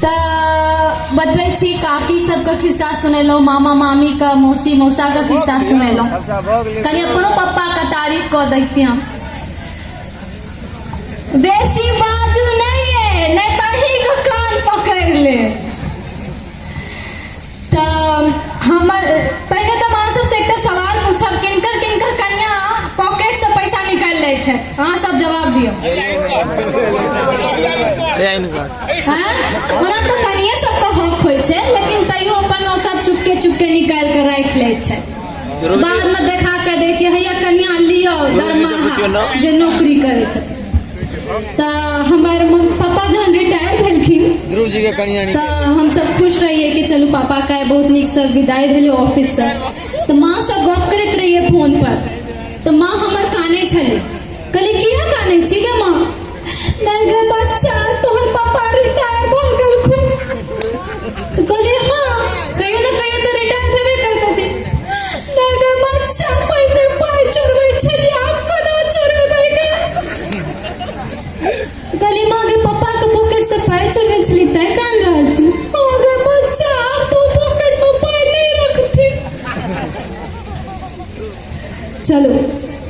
तऽ बतबै छी काकी सबके खिस्सा सुनेलहुँ, मामा मामीके, मौसी मौसाके खिस्सा सुनेलहुँ, कनि अपनो पप्पाके तारीफ कऽ दै छी। हम बेसी बाजू नहि ये, नहि तऽ अहीँके कान पकड़ि ले। तऽ हमर पहिले तऽ अहाँ सबसँ एकटा सवाल पूछब, किनकर किनकर कन्या पॉकेटसँ पैसा निकालि लै छै? अहाँ सब जवाब दियौ। हँ, ओना तऽ कनिये सबके हक होइ छै, लेकिन तैयो अपन ओ सब चुपके चुपके निकालि कऽ राखि लै छै, बादमे देखा कऽ दै छै, हैया कनिया लियौ दरमाहा, जे नौकरी करै छथिन। तऽ हमर पापा जहन रिटायर भेलखिन ध्रुव जी के कनिया तऽ हमसब खुश रहियै कि चलू पापा के बहुत नीकसँ विदाई भेलै ऑफिससँ। तऽ माँसँ गप करैत रहियै फोन पर, तऽ माँ हमर कानै छलै। कहलियै, किया कानै छी गे माँ? नहि गे बच्चा, तोहर पापा रिटायर भऽ गेलखुन। तऽ कहलियै, हँ, कहियो ने कहियो तऽ रिटायर भेबे करतथिन। नहि गे बच्चा, पहिने पाइ चोरबै छलियै, आब कोना चोरेबै गे? कहलियै, माँ गे, पप्पा के पॉकेट से पाइ चोरबै छलियै तैं कान रहल छी? हँ गे बच्चा, आब तो पॉकेट में पाइ नहि रखथिन। चलू,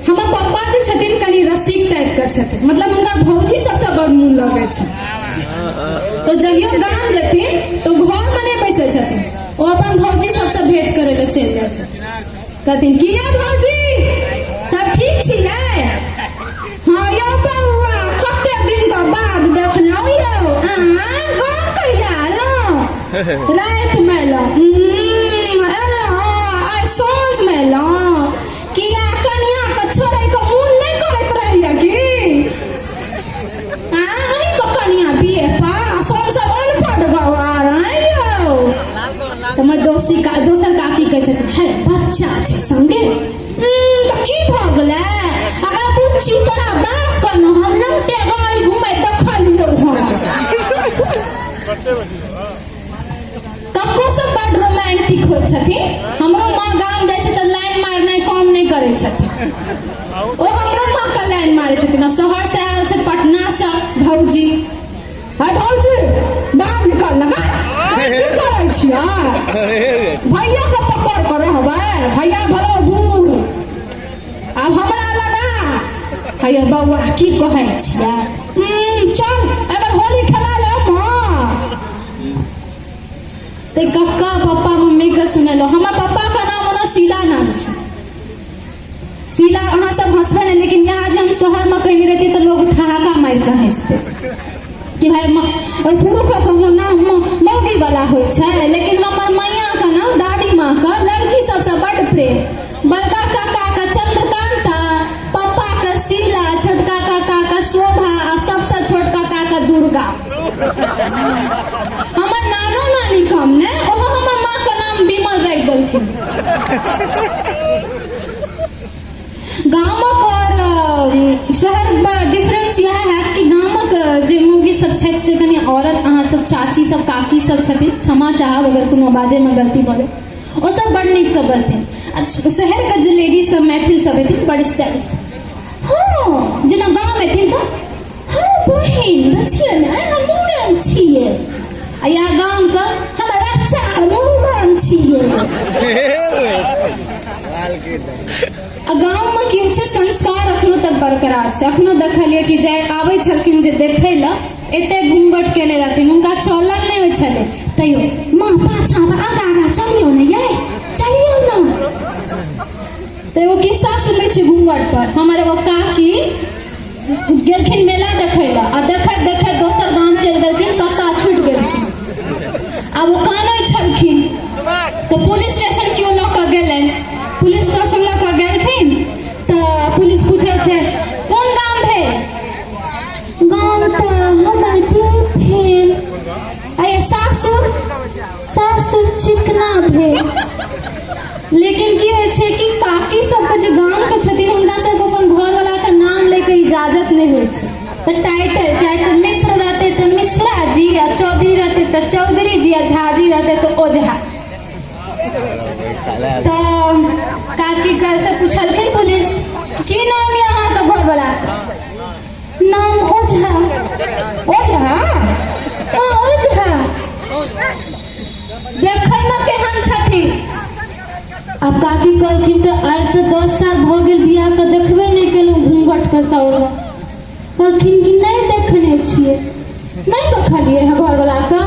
हमर पप्पा जे छथिन कनि रसिक टाइप के छथिन, मतलब हुनका भौजी सबसँ बड़ मोन लगै छै। तो जहियो गाम जेथिन तो घर में नहि बैसै छथिन, ओ अपन भौजी सबसँ भेंट करै लए चलि जाइ छथिन। कहथिन, की यौ भौजी, सब ठीक छियै? हँ यौ बौआ, कते दिन के बाद देखलहुँ यौ। आँ, गाम कहिया एलहुँ? रातिमे एलहुँ। एलहुँ आइ साँझमे एलहुँ। किया, कनिया के छोड़ै के मोन नहि करैत रहैया की? आँ, अहींके कनिया बीए पास, हम सब अनपढ़ गवार। आँ यौ, तऽ हमर दोसी का दोसर काकी कहै छथिन, हे बच्चा छै संगे। तऽ की भऽ गेलै? अगर बुच्ची, तोरा बाप के ने हम लमटे गाड़ी घुमै देखलियौ हँ। कक्को सब बड रोमांटिक होइ छथिन। हमरो माँ गाम जाइ छै तऽ लाइन मारनाइ कम नहि करै छथिन। ओ हमरो माँ के लाइन मारै छथिन। आ शहर से आयल छै पटना से भौजी, हाय भौजी, बाहर निकल लगा, की करै छियै? भैया के पकड़ कर रहबै, भैया भलो बूढ़, आब हमरा लगा। हैया बौआ, की कहै छियै? चल एबर होली खेला ले माँ। ते कक्का पप्पा मम्मी के सुनेलहुँ। हमर पप्पा के नाम ओना शीला नाम छै, शीला। अहाँ सब हंसबै ने, लेकिन यहाँ जे हम शहरमे कहने रहती तऽ लोग ठहाका मारि कऽ हँसते कि भाई पुरुषक नाम मौगी वाला होइ छै। लेकिन हमर मैया के नाम, दादी माँ के लड़की सबसँ बड्ड प्रेम। बड़का काका के चंद्रकांता, पप्पा के शीला, छोटका काका के शोभा आ सबसँ छोट काका के दुर्गा। हमर नानो नानी कम ने, ओहो हमर माँ के नाम विमल राखि देलखिन। गामक और शहर डिफरेंस इएह है कि गामक जे मौगी सब छथि, जे कनि औरत, अहाँ सब चाची सब, काकी सब छथिन, क्षमा चाहब अगर कोनो बाजैमे गलती भऽ गेल, ओ सब बड़ नीकसँ बजथिन। आ शहरके जे लेडीज सब, मैथिल सब हेथिन, बड़ स्टाइल। हँ, जेना गाँवमे हेथिन तऽ हँ बहिन, बचिए ने, हम मूड़न छियै। आ यहाँ गामके हमर बच्चा मूड़न छियै। आ गाममे की होइ छै, संस्कार अखनो तक बरकरार छै। अखनो देखलियै कि जाय आबै छलखिन जे देखै लए, एते घूंघट केने रहथिन, हुनका चलल नहि होइ छलै, तैयो माँ पाछाँ आगा आगा चलियौ ने यै, चलियौ ने। तऽ एगो किस्सा सुनबै छी घूंघट पर। हमर एगो काकी गेलखिन मेला देखै लए आ देखैत देखैत दोसर गाम चलि गेलखिन, कक्का छूटि गेलखिन। आब ओ कानै छलखिन तऽ पुलिस स्टेशन केओ लऽ कऽ गेलनि। पुलिस स्टेशन लऽ कऽ गेलखिन तऽ पुलिस पूछै छै, कोन गाम भेल? गाम तऽ हमर दीप भेल। अरे सासुर? सासुर चिकना भेल। लेकिन की होइ छै कि काकी सबके जे गामके छथिन, हुनका सबके अपन घरवलाके नाम लैके इजाजत नहि होइ छै। तऽ टाइटल चाहे तऽ मिश्र रहतै तऽ मिश्रा जी, आ चौधरी रहतै तऽ चौधरी जी, आ झाजी रहतै तऽ ओझा। तऽ काकी से पुछलखिन पुलिस, की नाम यऽ अहाँके घरवला? नाम ओझा। ओझा? हाँ, ओझा। आब काकी कहलखिन तऽ आइसँ 10 साल भऽ गेल बियाहके, देखबे नहि केलहुँ घूँघटके तौरमे। कहलखिन कि नहि देखने छियै, नहि देखलियै हँ घरवलाके।